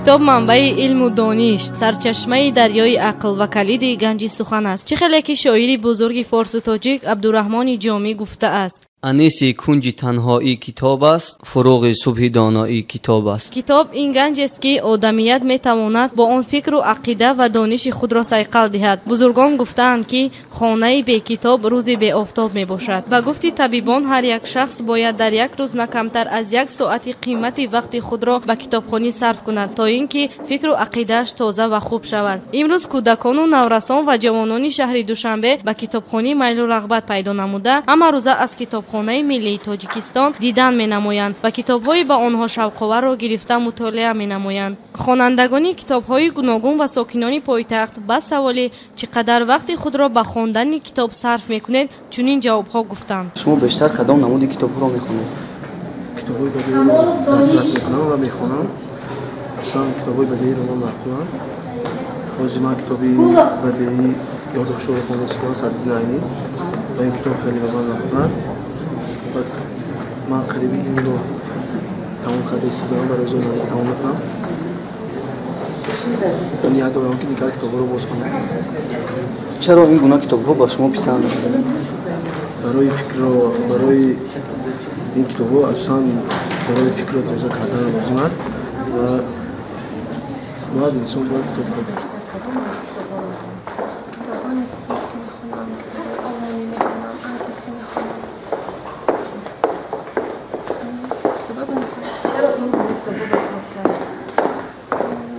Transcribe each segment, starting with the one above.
Китоб манбаи илму дониш, сарчашмаи дарёи ақл ва калиди ганҷи сухан аст. Чӣ хеле ки шоири бузурги форсу тоҷик Абдураҳмони Ҷомӣ гуфтааст: аниси кунҷи танҳоӣ китоб аст, фуруғи субҳи доноӣ китоб аст. Китоб ин ганҷест, ки одамият метавонад бо он фикру ақида ва дониши худро сайқал диҳад. Бузургон гуфтаанд, ки хонаи бекитоб рӯзи беофтоб мебошад. Ба гуфти табибон, ҳар як шахс бояд дар як рӯз на камтар аз як соати қимати вақти худро ба китобхонӣ сарф кунад, то ин ки фикру ақидааш тоза ва хуб шавад. Имрӯз кӯдакону наврасон ва ҷавонони шаҳри Душанбе ба китобхонӣ майлу рағбат пайдо намуда, ҳамарӯза аз китобхонаи миллии Тоҷикистон дидан менамоянд ва китобҳои ба онҳо шавқоварро гирифта мутолиа менамоянд. Хонандагони китобҳои гуногун ва сокинони пойтахт ба саволи чӣ қадар вақти худро ба хондани китоб сарф мекунед, чунин ҷавобҳо гуфтанд. Шумо бештар кадом намуди китобҳоро мехонед? Китобҳои бадеиро дастрас мекунам ва мехонам. Асосан китобҳои бадеиро ман маъқулам. Ҳозир ман китоби бадеии ёддоштҳоро хонда истодам, Садриддин Айнӣ, ва ин китоб хеле ба ман маъқул аст. Ман қариби инро тамом карда истодам, барои зуд тамом мекунам. Ният дорам, ки дигар китобҳоро боз хонам. Чаро ин гуна китобҳо ба шумо писанд аст? Барои фикрро, барои ин китобҳо асосан барои фикрро тоза кардан лозим аст ва бояд инсон бояд китоб хонад. Китобҳои медицинский мехонам, китобҳои олмонӣ мехонам, англисӣ мехонам. Китобҳои гуногун. Чаро ин гуна китобҳо ба шумо писанд аст?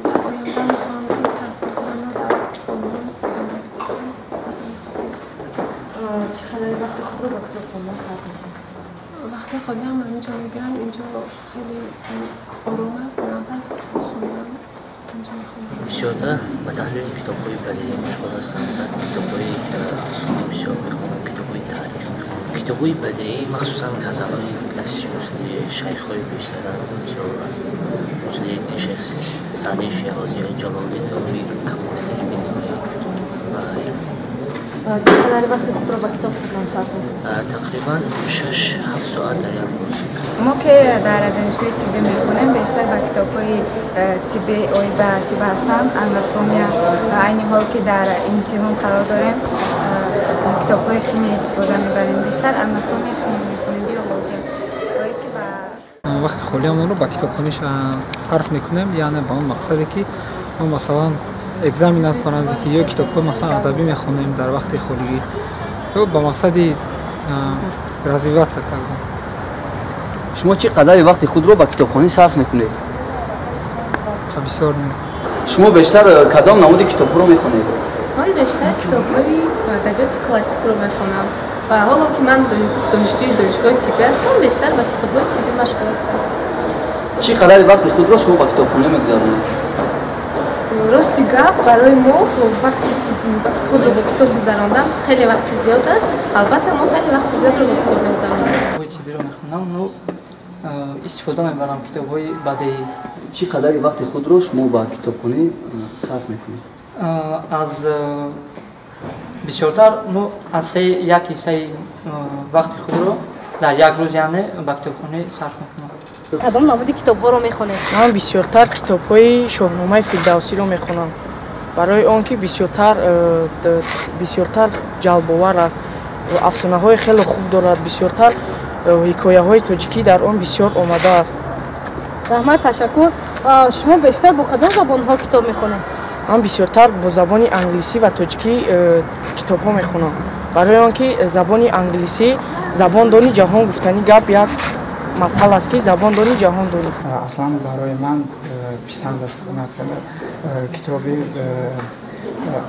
Дар оянда мехоҳам, ки таҳсили худамро дар Олмон идома бидиҳам. Аз ҳамин хотир. Чӣ қадари вақти худро ба китоб хондан сарф мекунед? Вақти холиам ҳаминҷо мебиям. Инҷо хеле ором аст, нағз аст. Хонам инҷо мехонам. Бисёртар ба таҳлили китобҳои бадеӣ машғул ҳастам. Баъд китобҳои афсона бисёр мехонам, китобҳои таърих мехонам. Китобҳои бадеӣ, махсусан ғазалҳои мисли шайхҳои бештара, мисол аз Муслиҳиддин Шайх Саъдии Шерозӣ, Ҷалолиддин Румӣ, Камолиддини Биноӣ. Чӣ қадари вақти худро ба китоб хондан сарф мекунед? Тақрибан 6-7 соат дар як рӯз. Мо ки дар донишгоҳи тиббӣ мехонем, бештар ба китобҳои тиббӣ, оид ба тиб ҳастанд, анатомия, ва айни ҳол ки дар имтиҳон қарор дорем, китобҳои химия истифода мебарем. Бештар анатомия, химия мехонем, биология, оид ки ба Вақти холиамонро ба китобхонӣ сарф мекунем, яъне ба он мақсаде, ки мо, масалан, экзамен аст ба наздикӣ, ё китобҳои, масалан, адабӣ мехонем дар вақти холигӣ, ё ба мақсади развиваться кардан. Шумо чӣ қадари вақти худро ба китобхонӣ сарф мекунед? Бисёр не. Шумо бештар кадом намуди китобҳоро мехонед? Ман бештар китобҳои адабиёти классикро мехонам ва ҳоло ки ман донишҷӯи донишгоҳи тиббӣ ҳастам, бештар ба китобҳои тиббӣ машғул ҳастам. Чӣ қадари вақти худро шумо ба китобхонӣ мегузаронед? Рости гап, барои мо вақти худро бо китоб гузарондан хеле вақти зиёд аст. Албатта, мо хеле вақти зиёдро бо китоб мегузаронем. Китобҳои тиббиро мехонам, ну истифода мебарам китобҳои бадеӣ. Чӣ қадари вақти худро шумо ба китобхонӣ сарф мекунед? Аз бисёртар мо аз се як ҳиссаи вақти худро дар як рӯз, яъне ба китобхонӣ сарф мекунам. Кадом намуди китобҳоро мехонед? Ман бисёртар китобҳои Шоҳномаи Фирдавсиро мехонам, барои он ки бисёртар ҷалбовар аст, афсонаҳои хеле хуб дорад, бисёртар ҳикояҳои тоҷикӣ дар он бисёр омадааст. Раҳмат, ташаккур. Шумо бештар бо кадом забонҳо китоб мехонед? Ман бисёртар бо забони англисӣ ва тоҷикӣ китобҳо мехонам, барои он ки забони англисӣ, забон дони ҷаҳон гуфтани гап як матал аст, ки забон дони ҷаҳон донӣ. Аслан барои ман писанд аст, например, китоби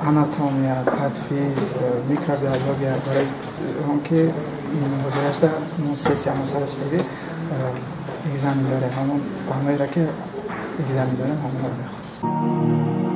анатомия, патфиз, микробиология, барои он ки ҳозирашда мо сессия масъала шудаги, экзамен дорем, ҳамон фанҳоеро, ки экзамен дорем, ҳамонро мехонам.